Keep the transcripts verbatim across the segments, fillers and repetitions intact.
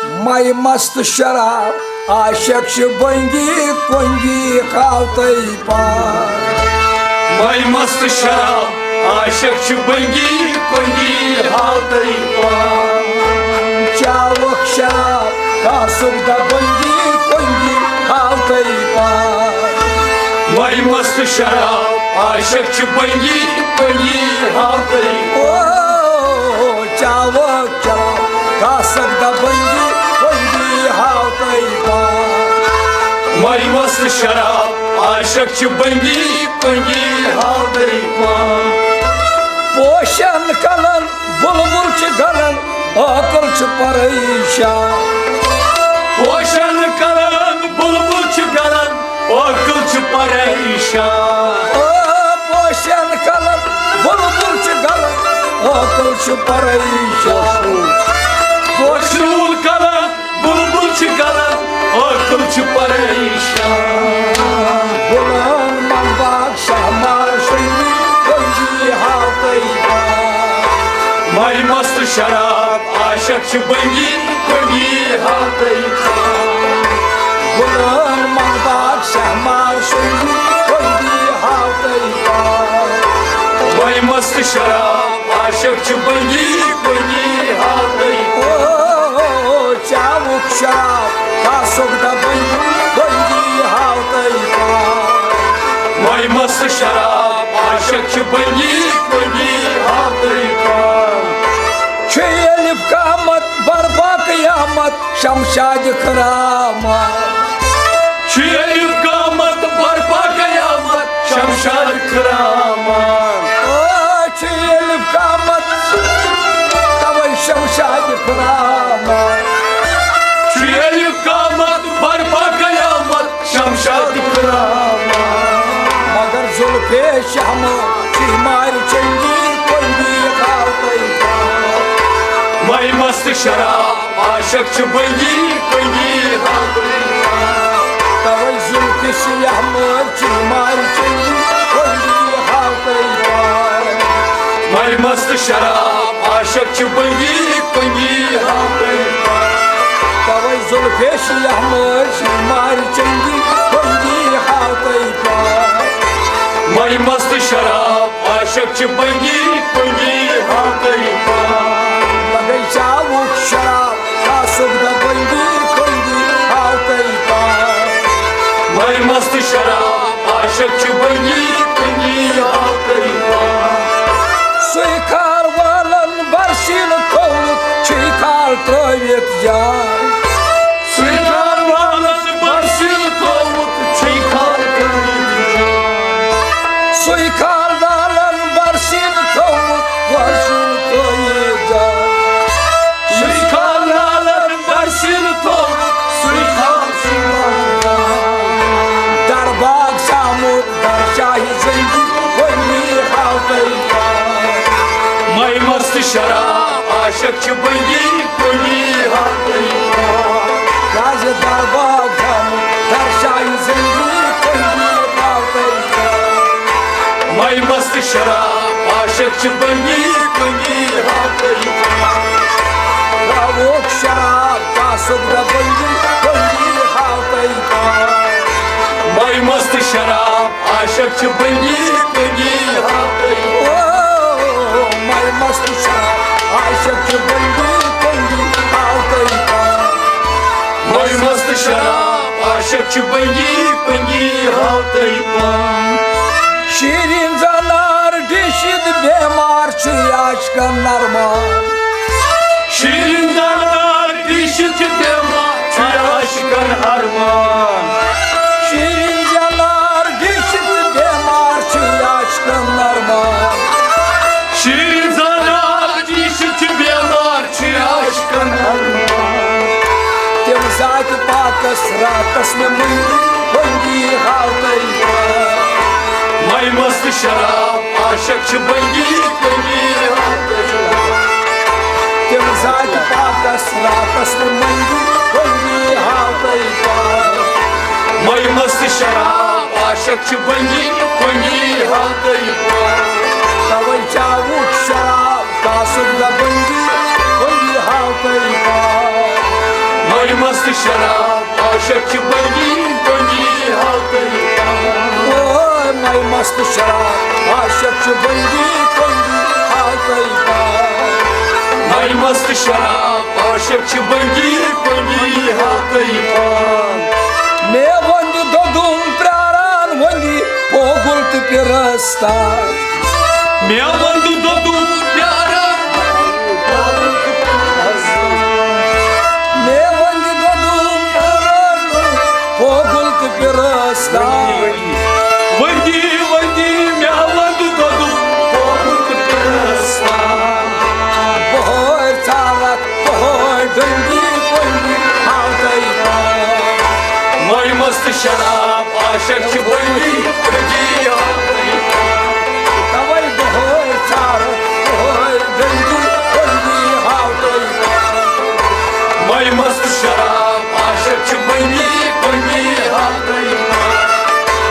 مے مست شراب عاشق چھِ بنگی کنگی ہاو تۄہہِ پان۔ مے مست شراب عاشق چھِ بنگی کنگی ہاو تۄہہِ پان۔ چاوکھ شراب کاسُک دبنگی کنگی ہاو تۄہہِ پان۔ مے مست شراب عاشق چھِ بنگی کنگی ہاو تۄہہِ پان۔ او چاوکھ چاو کاسک دبنگی بنگی ہاو تۄہہِ پان۔ مے مست شراب عاشق چھِ بنگی کنگی ہاو تۄہہِ پان۔ پوشن کلن بلبل چھِ گلن عاقل چھِ پریشان۔ پوشن کلن بلبل چھِ گلن عاقل چھِ پریشان۔ او پوشن کلن بلبل چھِ گلن عاقل چھِ پریشان۔ پوشنول کلن بلبل چھِ گلن عاقل چھِ پریشان۔ غلام من باغ شہمار شنگی کنگی ہاو تۄہہِ پان۔ مے مست شراب عاشق چھِ بنگی کنگی ہاو تۄہہِ پان۔ غلام من باغ شہمار شنگی کنگی ہاو تۄہہِ پان۔ مے مست شراب عاشق چھِ بنگی کنگی ہاو تۄہہِ پان۔ او چاوُک شراب کاسُک دبنگی بنگی ہاو تۄہہِ پان۔ مے مست شراب عاشق چھِ بنگی کنگی ہاو تۄہہِ پان۔ چھُ الف قامت برپا قیامت شمشاد خرامہ۔ چھُ الف قامت برپا قیامت شمشاد خرامہ۔ او چھُ الف قامت توے شمشاد خرامہ۔ چھُ الف قامت برپا قیامت شمشاد خرامہ۔ مگر زلفے شہمہ چھی مارِ چنگی کنگی ہاو تۄہہِ پان۔ مے مست شراب عاشق چھِ بنگی کنگی ہاو تۄہہِ پان۔ توے زلفے شہمہ چھی مارِ چنگی کنگی ہاو تۄہہِ پان۔ مے مست شراب عاشق چھِ بنگی کنگی ہاو تۄہہِ پان۔ توے زلفے شہمہ چھی مارِ چنگی کنگی ہاو تۄہہِ پان۔ مے مست شراب عاشق چھِ بنگی کنگی ہاو تۄہہِ پان۔ لگے چاوُک شراب کاسُک دبنگی کنگی ہاو تۄہہِ پان۔ مے مست شراب عاشق چھِ بنگی کنگی ہاو تۄہہِ پان۔ سُے کھال والن برسیٖل تھوٚومُت چھُے کھال ترٲوِتھ جان۔ سُے کھال والن برسیٖل تھوٚومُت چھُے کھال ترٲوِتھ جان۔ سُے کھال والن برسیٖل تھوٚومُت برسیٖل تھٲوِتھ جان۔ سُے کھال والن برسیٖل تھوٚومُت سُے کھال سُے کھال۔ درباغ سامُت در شاہی زنگی کنگی ہاو تۄہہِ پان۔ مے مست شراب عاشق چھِ بنگی کنگی ہاو تۄہہِ پان۔ راز درباغ سامُت در شاہی زنگی کنگی ہاو تۄہہِ پان۔ مے مست شراب عاشق چھِ بنگی کنگی ہاو تۄہہِ پان۔ ترٛاوُکھ شراب کاسُک دبنگی کنگی ہاو تۄہہِ پان۔ مے مست شراب عاشق چھِ بنگی کنگی ہاو تۄہہِ پان۔ او مے مست شراب عاشق چھِ بنگی کنگی ہاو تۄہہِ پان۔ مے مست شراب عاشق چھِ بنگی کنگی ہاو تۄہہِ پان۔ شیرین زنار ڈیشت بیمار چھُ عاشقن ارمان۔ شیرین زنار ڈیشت بیمار چھُ عاشقن ارمان۔ شیرین زنار ڈیشت بیمار چھُ عاشقن ارمان۔ شیرین زنار ڈیشت بیمار چھُ عاشقن ارمان۔ تِم ذاتِ پاکس راتس مےٚ منگی، بنگی ہاو تۄہہِ پان۔ مے مست شراب عاشق چھِ بنگی، بنگی ہاو تۄہہِ پان۔ تِم ذاتِ پاکس راتس مےٚ منگی، بنگی ہاو تۄہہِ پان۔ مے مست شراب عاشق چھِ بنگی، بنگی ہاو تۄہہِ پان۔ توے چاوُکھ شراب کاسُک دبنگی کنگی ہاو تۄہہِ پان۔ شراب عاشق چھِ بٔنگی، بٔنگی ہاو تۄہہِ پان۔ اوے مے مست شراب عاشق چھِ بٔنگی، بٔنگی ہاو تۄہہِ پان۔ مے مست شراب عاشق چھِ بٔنگی، بٔنگی ہاو تۄہہِ پان۔ مےٚ ووٚن دۄدُم پرٛاران وۄنۍ پوگُل تہٕ پِرستان۔ مےٚ ووٚن دۄدُم پرٛاران۔ مےٚ ووٚن دۄدُم پرٛاران پوگُل تہٕ پِرستان۔ ؤندی، ؤندی، مےٚ ووٚن دۄدُم پوگُل تہٕ پِرستان۔ بۄہٲرۍ ژارکھ، بۄہٲرۍ ڈٔنگی، بٔنگی ہاو تۄہہِ پان۔ مے مست شراب عاشق چھِ بٔنگی، بٔنگی ہاو تۄہہِ پان۔ توے بۄہٲرۍ ژارکھ، بۄہٲرۍ ڈٔنگی، بٔنگی ہاو تۄہہِ پان۔ مے مست شراب عاشق چھِ بٔنگی، بٔنگی ہاو تۄہہِ پان۔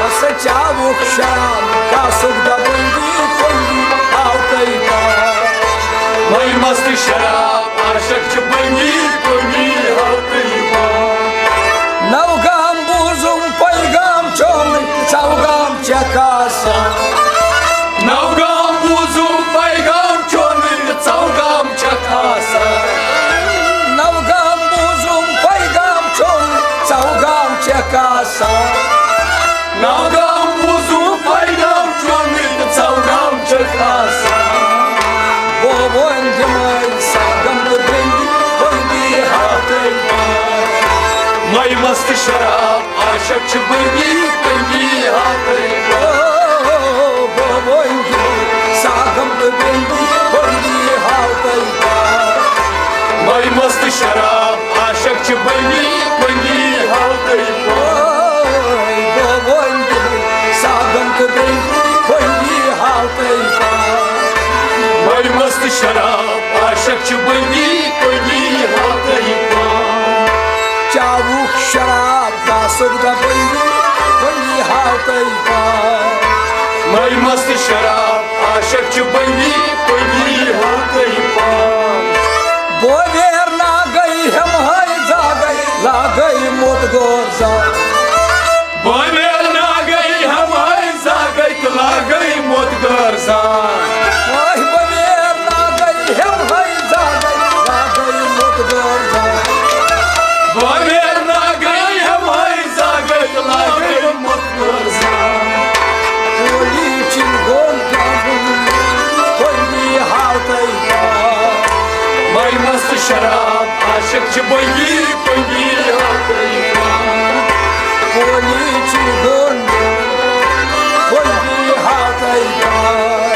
ہسا چاوُکھ شراب، کاسُک دَ بٔنگی، بٔنگی ہاو تۄہہِ پان۔ مے مست شراب عاشق چھِ بٔنگی، بٔنگی ہاو تۄہہِ پان۔ نو گام بوٗزُم پیغام چون، ژو گام چھکھ آسان۔ نو گام بوٗزُم پیغام چون، ژو گام چھکھ آسان۔ نو گام بوٗزُم پیغام چون، ژو گام چھکھ آسان۔ نو گام بوٗزُم پیغام چون، ژو گام چھکھ آسان۔ بوبن دِمے ساگم تہٕ بٔنگی، بٔنگی ہاو تۄہہِ پان۔ مے مست شراب عاشق چھِ بٔنگی، بٔنگی ہاو تۄہہِ پان۔ او، بوبن دِمے ساگم تہٕ بٔنگی، بٔنگی ہاو تۄہہِ پان۔ مے مست شراب عاشق چھِ بٔنگی، بٔنگی ہاو تۄہہِ پان۔ اوے بوبن دِمے ساگم تہٕ بٔنگی، بٔنگی ہاو تۄہہِ پان۔ مے مست شراب عاشق چھِ بٔنگی، بٔنگی ہاو تۄہہِ پان۔ چاوُکھ شراب، کاسُک دَ بٔنگی، بٔنگی ہاو تۄہہِ پان۔ مے مست شراب عاشق چھِ بٔنگی، بٔنگی ہاو تۄہہِ پان۔ بوبیر ناگے ہٮ۪مہٕ ہاے زاگے، لاگے موٚت گور زاگ۔ بوبیر ناگے ہٮ۪مہٕ ہاے زاگے تہٕ لاگے موٚت گور زاگ۔ اوے بوبیر ناگے ہٮ۪مہٕ ہاے زاگے، لاگے موٚت گور زاگ۔ بوبیر ناگے ہٮ۪مہٕ ہاے زاگے تہٕ لاگے موٚت گور زاگ۔ کولی چھِن گوٚن کیٛاہ گوٚن، بٔنگی ہاو تۄہہِ پان۔ مے مست شراب عاشق چھِ بٔنگی، بٔنگی ہاو تۄہہِ پان۔ کولی چھِن گوٚن، بٔنگی ہاو تۄہہِ پان۔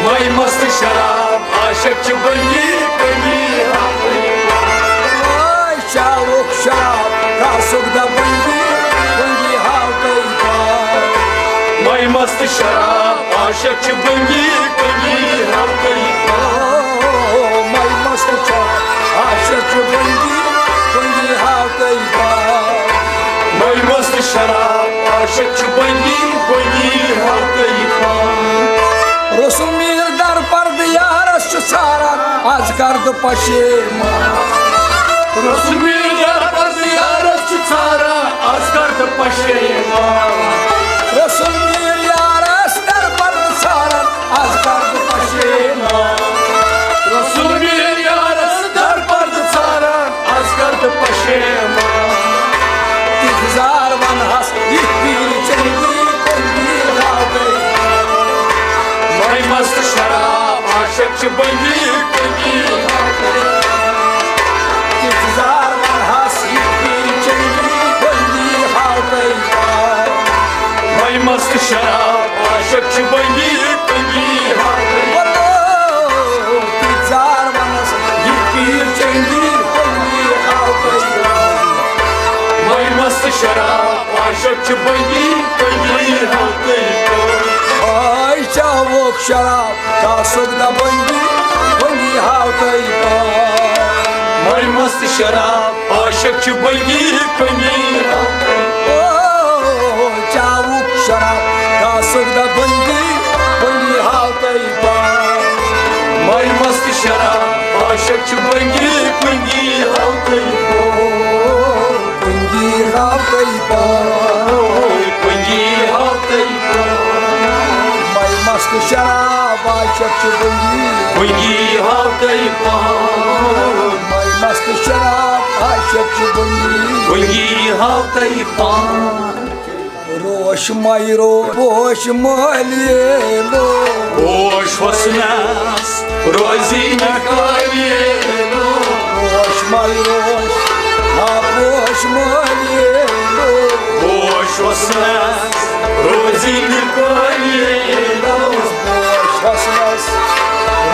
مے مست شراب عاشق چھِ بٔنگی، بٔنگی ہاو تۄہہِ پان۔ آے چاوُکھ شراب، کاسُک دَ بٔنگی، بٔنگی ہاو تۄہہِ پان۔ مے مست شراب عاشق چھِ بٔنگی، بٔنگی ہاو تۄہہِ پان۔ او، مے مست شراب عاشق چھِ بٔنگی، بٔنگی ہاو تۄہہِ پان۔ مے مست شراب عاشق چھِ بٔنگی، بٔنگی ہاو تۄہہِ پان۔ رسول میٖر در پردٕ یارس چھُ ژھاران، از کر تہٕ پشیمان۔ رسول میٖر در پردٕ یارس چھُ ژھاران، از کر تہٕ پشیمان۔ رسول میٖر یارس در پردٕ ژھاران، از کر تہٕ پشیمان۔ رسول میٖر یارس در پردٕ ژھاران، از کر تہٕ پشیمان۔ تِتھۍ زار ونہس، یِتھ پیٖرِ چنگی، بٔنگی ہاو تۄہہِ۔ مے مست شراب عاشق چھِ بٔنگی، بٔنگی ہاو تۄہہِ۔ تِتھۍ زار ونہس، یِتھ پیٖرِ چنگی، بٔنگی ہاو تۄہہِ۔ مے مست شراب عاشق چھِ بٔنگی، بٔنگی ہاو تۄہہِ۔ وَلو، تِتھۍ زار ونس، یِتھ پیٖرِ چنگی، بٔنگی ہاو تۄہہِ۔ مے مست شراب عاشق چھِ بٔنگی، بٔنگی ہاو تۄہہِ۔ ہاے چاوُکھ شراب، کاسُک دَ بٔنگی، بٔنگی ہاو تۄہہِ پان۔ مے مست شراب عاشق چھِ بٔنگی، بٔنگی ہاو تۄہہِ۔ او، چاوُکھ شراب، کاسُک دَ بٔنگی، بٔنگی ہاو تۄہہِ پان۔ مے مست شراب عاشق چھِ بٔنگی، بٔنگی ہاو تۄہہِ پان۔ عاشق چھُ بٔنگی۔ بٔنگی ہاو تۄہہِ پان۔ مَے مست شراب عاشق چھُ بٔنگی۔ بٔنگی ہاو تۄہہِ پان۔ روش مَے روش، پوش مٲلۍ ییلو۔ پوش حسنس روزی نہٕ کٲلۍ ییلو۔ روش مَے روش، ہا پوش مٲلۍ ییلو۔ پوش حسنس روزی نہٕ کٲلۍ ییلو۔ پوش حسنس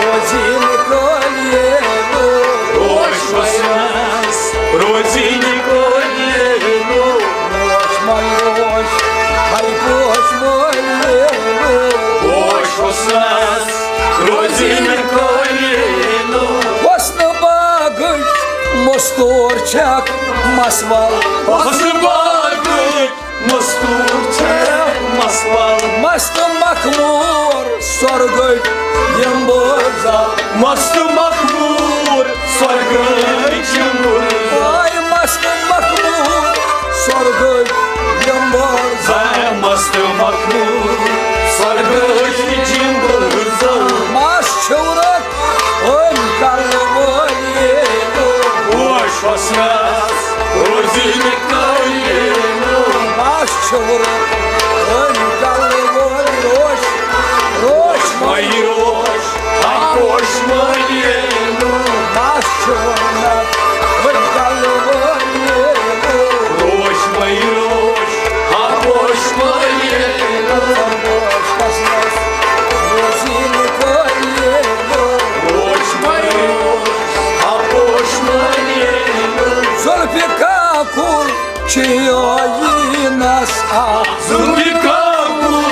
روزی نہٕ کٲلۍ ییلو۔ پوش حسنس روزی نہٕ کٲلۍ ییلو۔ پوش مَے روش، ہاے پوش مٲلۍ ییلو۔ پوش حسنس روزی نہٕ کٲلۍ ییلو۔ حسنہٕ باغٕچ مستوٗر چھکھ مسوَل۔ حسنہٕ باغٕچ مستوٗر چھکھ مسوَل۔ مست مخموٗر سۄرگٕکۍ یِم بہٕ زا۔ مست مخموٗر سۄرگٕچ یِم بہٕ زا۔ آے مست مخموٗر سۄرگٕچ یِم بہٕ زا۔ آے مست مخموٗر سۄرگٕچ یِم بہٕ زا۔ مَس چھِورُکھ أمۍ کَلہٕ وٲلۍ ییلو۔ پوش حسنس روزی نہٕ کٲلۍ ییلو۔ مَس چھِورُکھ أمۍ کَلہٕ وٲلۍ۔ روش، روش مَے روش، ہا پوش مٲلۍ ییلو۔ مَس چھِورُکھ أمۍ کَلہٕ وٲلۍ ییلو۔ روش مَے روش، ہا پوش مٲلۍ ییلو۔ پوش حسنس روزی نہٕ کٲلۍ ییلو۔ روش مَے روش، ہا پوش مٲلۍ ییلو۔ زُلفہِ کاکُل چھُ یٲییٖنس آ۔ زُلفہِ کاکُل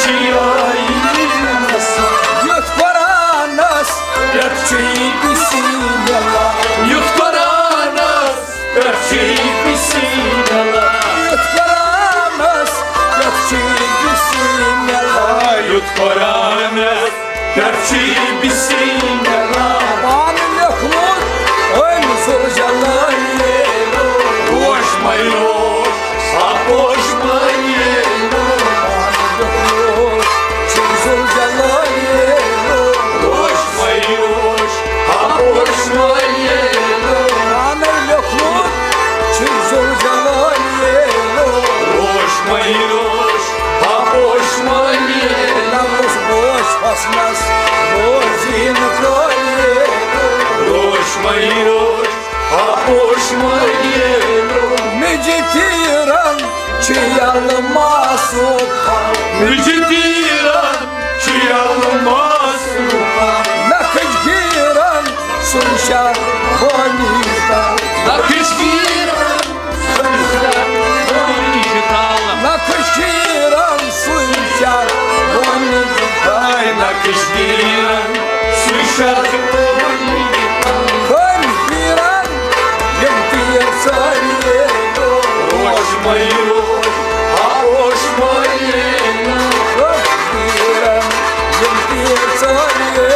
چھُ یٲییٖنس آ۔ یُتھ قرآنس پٮ۪ٹھ چھُ یہِ بسم اللہ۔ یُتھ قرآنس پٮ۪ٹھ چھُ یہِ بسم اللہ۔ یُتھ قرآنس پٮ۪ٹھ چھُ یہِ بسم اللہ۔ یُتھ قرآنس پٮ۪ٹھ چھُ یہِ بسم اللہ۔ پانہٕ لیوٚکھمُت أمۍ ذوالجلالہِ۔ روش مَے روش، ہا پوش مٲلۍ ییلو۔ پانہٕ لیوٚکھمُت چھُ ذوالجلالہِ۔ روش مَے روش، ہا پوش مٲلۍ ییلو۔ پانَے لیوٚکھمُت چھُ ذوالجلالہِ۔ روش مَے روش، ہا پوش مٲلۍ ییلو۔ نہ گوٚژھ پوش حسنس روزی نہٕ کٲلۍ ییلو۔ روش مَے روش، ہا پوش مٲلۍ ییلو۔ مِجہِ تیٖرن چھُ یلہٕ ماسُک۔ مِجہِ تیٖرن چھُ یلہٕ ماسُک۔ نکھٕج گیٖرن سُنٛد شر بٲنی تل۔ نکھٕج گیٖرن سُنٛد شر بٲنی تل۔ نکھٕج گیٖرن سُنٛد شر بٲنی تل۔ نکھٕج گیٖرن سُنٛد شر بٲنی تل۔ کٔمۍ گیٖرن یِم تیٖر سٲری۔ روش مَے روش، ہا پوش مٲلۍ ییلو۔ کٔمۍ گیٖرن یِم تیٖر سٲری۔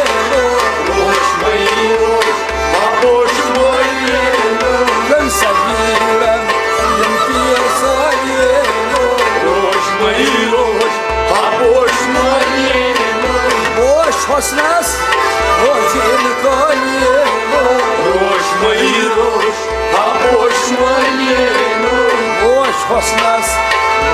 روش مَے روش، ہا پوش مٲلۍ ییلو۔ کٔمۍ سا گیٖرن یِم تیٖر سٲری۔ روش مَے روش، ہا پوش مٲلۍ ییلو۔ پوش حسنس روزی نہٕ کٲلۍ ییلو۔ روش مَے روش، ہا پوش مٲلۍ ییلو۔ پوش حسنس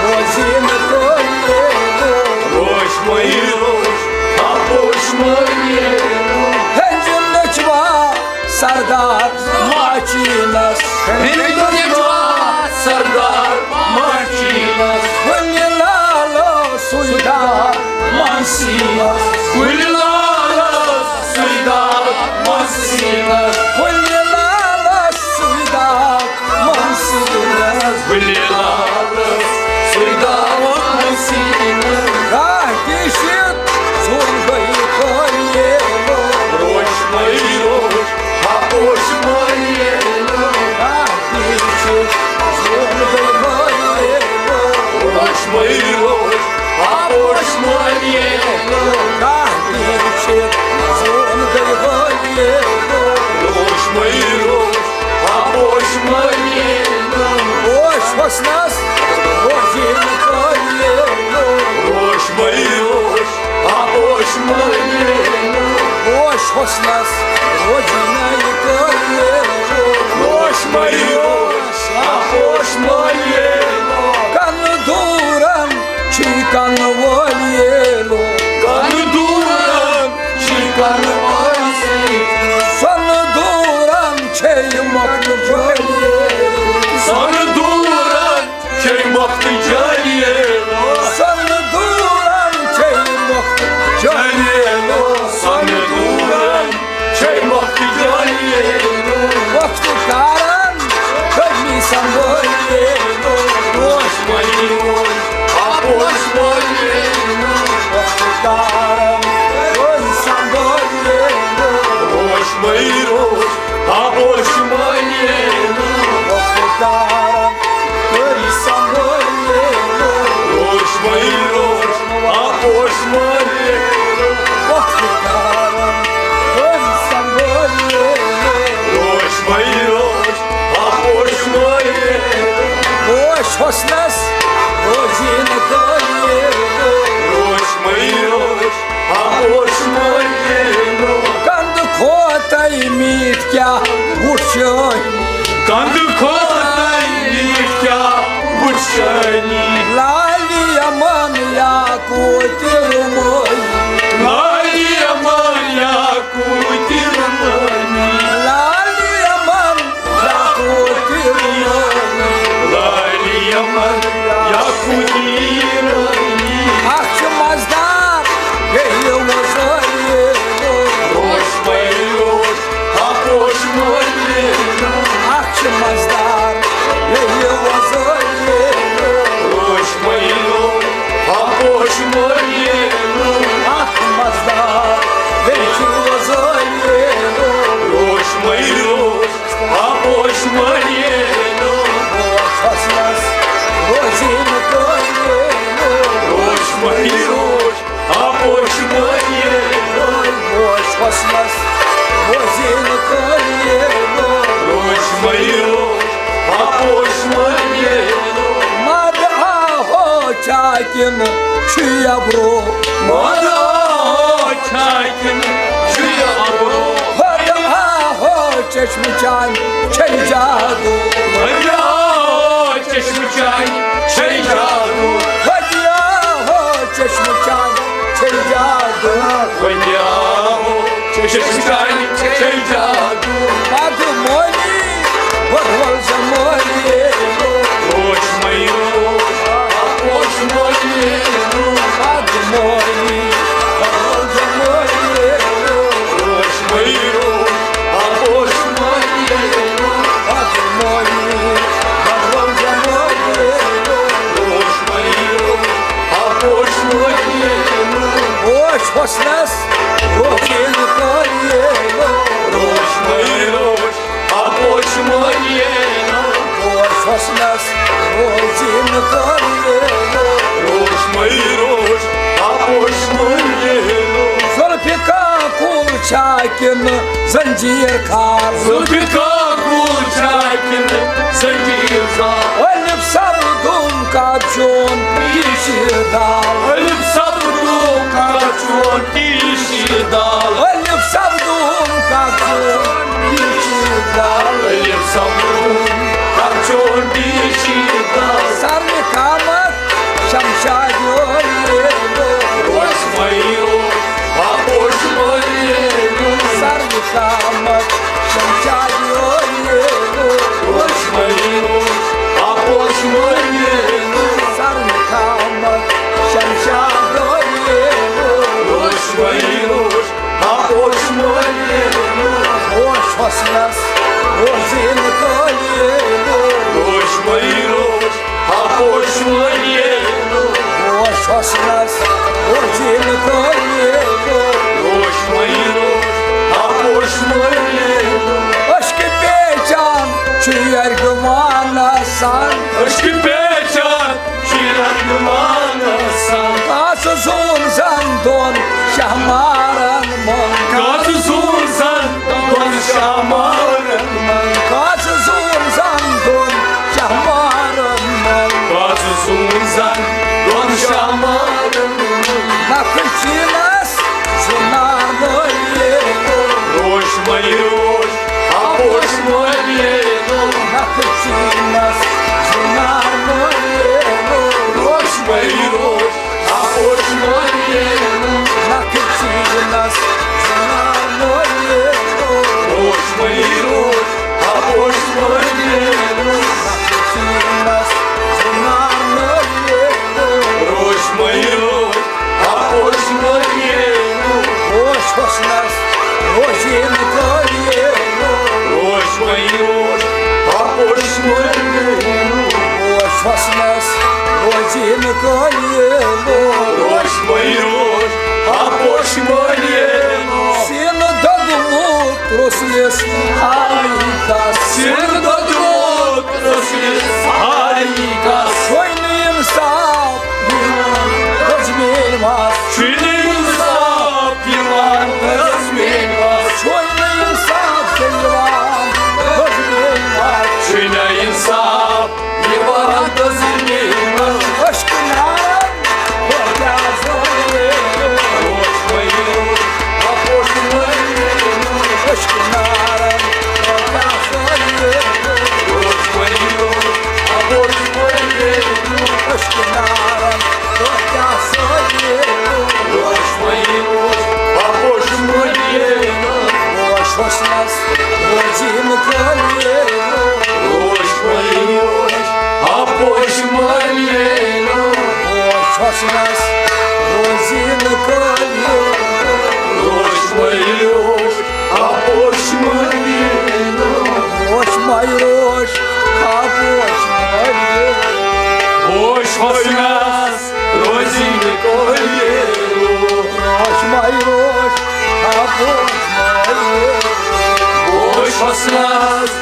روزی نہٕ کٲلۍ ییلو۔ روش مَے روش، ہا پوش مٲلۍ ییلو۔ ہیٚنٛدِ نیٚچوا سردار ماچینس۔ ہیٚنٛدِ نیٚچوا سردار ماچینس۔ کُلہِ لالہٕ سُے دار منسینس۔ کُلہِ لالہٕ سُے دار منسینس۔ کُلہِ لالہٕ سُے دار منسینس۔ کُلہِ لالہٕ سُے دار منسینس۔ گاہ تہِ چھِ زوٗن گٔے خٲلی۔ روش مَے روش، ہا پوش مٲلۍ ییلو۔ گاہ تہِ چھِ زوٗن گٔے خٲلی۔ روش مَے روش، ہا پوش مٲلۍ ییلو۔ گاہ تہِ چھِ زوٗن گٔے خٲلی۔ روش مَے روش، ہا پوش مٲلۍ ییلو۔ پوش حسنس روزی نہٕ کٲلۍ ییلو۔ روش مَے روش، ہا پوش مٲلۍ ییلو۔ حسنس روزی نَے کٲلۍ۔ روش مَے روش، آ پوش مٲلۍ۔ کَنہٕ دوٗرَن چھُے کَنہٕ وٲلۍ۔ کَنہٕ دوٗرَن چھُے کَنہٕ وٲلۍ۔ سۄنہٕ دوٗرَن چھے مۄختہٕ جٲلۍ۔ سۄنہٕ دوٗرَن چھے مۄختہٕ جٲلۍ۔ سۄنہٕ دوٗرَن چھے مۄختہٕ جٲلۍ۔ سۄنہٕ دوٗرَن چھے مۄختہٕ جٲلۍ۔ مۄختہٕ کارَن کٔرۍ مےٚ سنبھٲلۍ۔ روش مَے روش، آ پوش مٲلۍ۔ مۄختہٕ کارَن کٔرۍ سنبھٲلۍ۔ روش مَے روش، آ پوش مٲلۍ۔ مۄختہٕ کارَن کٔرۍ سنبھٲلۍ۔ روش مَے روش، آ پوش مٲلۍ۔ مۄختہٕ کارَن کٔرۍ سنبھٲلۍ۔ روش مَے روش، آ پوش مٲلۍ۔ روش حسنس روزی نہٕ کٲلۍ۔ روش مَے روش، آ پوش مٲلۍ۔ کَنٛدٕ کھۄتَے میٖٹھ کیٛاہ وُچھٲنی۔ کَنٛدٕ کھۄتَے میٖٹھ کیٛاہ وُچھٲنی۔ لالہِ یَمَن یاقوٗتِ رُمٲنی۔ لالہِ یَمَن یاقوٗتِ رُمٲنی۔ لالہِ یَمَن یاقوٗتِ رُمٲنی۔ لالہِ یَمَن یاقوٗتِ رُمٲنی۔ اَکھ چھِ مَزٕدار، بیٚیہِ وۄزٲلۍ۔ روش مَے روش، آ پوش مٲلۍ۔ اَکھ چھِ مَزٕدار، بیٚیہِ وۄزٲلۍ۔ روش مَے روش، آ پوش مٲلۍ۔ اَکھ مَزٕدار، بیٚیہِ چھِ وۄزٲلۍ۔ روش مَے روش، آ پوش مٲلۍ۔ پوش حسنس روزی نہٕ کٲلۍ۔ روش مَے روش، آ پوش مٲلۍ۔ پوش حسنس روزی نہٕ کٲلۍ۔ روش مَے روش، آ پوش مٲلۍ۔ مَد آہو چھا کِنہٕ چھُ یہِ اَبرو؟ مَد آہو چھا کِنہٕ چھُ یہِ اَبرو؟ مَد آہو چشمہٕ چانہِ چھے جادو۔ مَد آہو چشمہٕ چانہِ چھے جادو۔ مَد آہو چشمہٕ چانہِ چھے جادو۔ مَد آہو چشمہٕ چانہِ چھے جادو۔ مَد مٲنی، بہٕ روزٕ مٲنی۔ روش مَے روش، آ پوش مٲلۍ۔ مَد مٲنی، بہٕ روزٕ مٲنی۔ روش مَے روش، آ پوش مٲلۍ۔ مَد مٲنی، بہٕ روزٕ مٲنی۔ روش مَے روش، آ پوش مٲلۍ۔ پوش حسنس روزی نہٕ کٲلۍ۔ روش مَے روش، آ پوش مٲلۍ۔ پوش حسنس روزی نہٕ کٲلۍ۔ روش مَے روش، آ پوش مٲلۍ۔ زُلفہِ کاکُل چھا کِنہٕ زنجیر خال؟ زُلفہِ کاکُل چھا کِنہٕ زنجیر خال؟ الف سبدوم کر چون پیچیدہ دال؟ الف سبدوم کر چون پیچیدہ دال؟ الف سبدوم کر چون پیچیدہ دال؟ الف سبدوم کر چون پیچیدہ دال؟ سر قامت شمشاد یوریلو۔ روش مَے روش، آ پوش مٲلۍ۔ سر قامت شمشاد یوریلو۔ روش مَے روش، آ پوش مٲلۍ۔ سر قامت شمشاد یوریلو۔ روش مَے روش، آ پوش مٲلۍ۔ پوش حسنس روزی نہٕ کٲلۍ۔ روش مَے روش، آ پوش مٲلۍ۔ پوش حسنس روزی نہٕ کٲلۍ۔ روش مَے روش، آ پوش مٲلۍ۔ عشقِ پہچان چھُ یرغمال آسان۔ عشقِ پہچان چھُ یرغمال آسان۔ کاسہٕ زوٗن زن دۄن شاہمارن منٛز۔ کاسہٕ زوٗن زن دۄن شاہمارن منٛز۔ کاسہٕ زوٗن زن دۄن شاہمارن منٛز۔ کاسہٕ زوٗن زن دۄن شاہمارن منٛز۔ نکھٕ چیٖنس زٕ نار نٲلۍ۔ کٲلۍ روش مَے روش، ہا پوش مٲلۍ روش۔ سیٖنہٕ دۄدمُت روٚسلِس ہاریکس۔ سیٖنہٕ دۄدمُت روٚسلِس ہاریکس۔ چھُے نہٕ اِنصاف یِوان، حظ میٛٲنۍ ماس۔ چھُے نہٕ اِنصاف یِوان، حظ میٛٲنۍ ماس۔ چھُے نہٕ اِنصاف یِوان، حظ میٛٲنۍ ماس۔ چھُے نہٕ اِنصاف یِوان، حظ میٛٲنۍ ماس۔ أشکہٕ نارن، بہٕ کیٛاہ زٲلِم؟ روش مَے روش، ہا پوش مٲلۍ روش۔ أشکہٕ نارن، بہٕ کیٛاہ زٲلِم؟ روش مَے روش، ہا پوش مٲلۍ روش۔ أشکہٕ نارن، بہٕ کیٛاہ زٲلِم؟ روش مَے روش، ہا پوش مٲلۍ روش۔ روش حُسنس روزی نہٕ کٲلۍ روش۔ روش مَے روش، ہا پوش مٲلۍ روش۔ روش حُسنس روزی نہٕ کٲلۍ روش۔ روش مَے روش، ہا پوش مٲلۍ روش۔ روش مَے روش، ہا پوش مٲلۍ روش۔ روش حُسنس روزی نہٕ کٲلۍ روش۔ روش مَے روش، ہا پوش مٲلۍ روش۔ روش حُسنس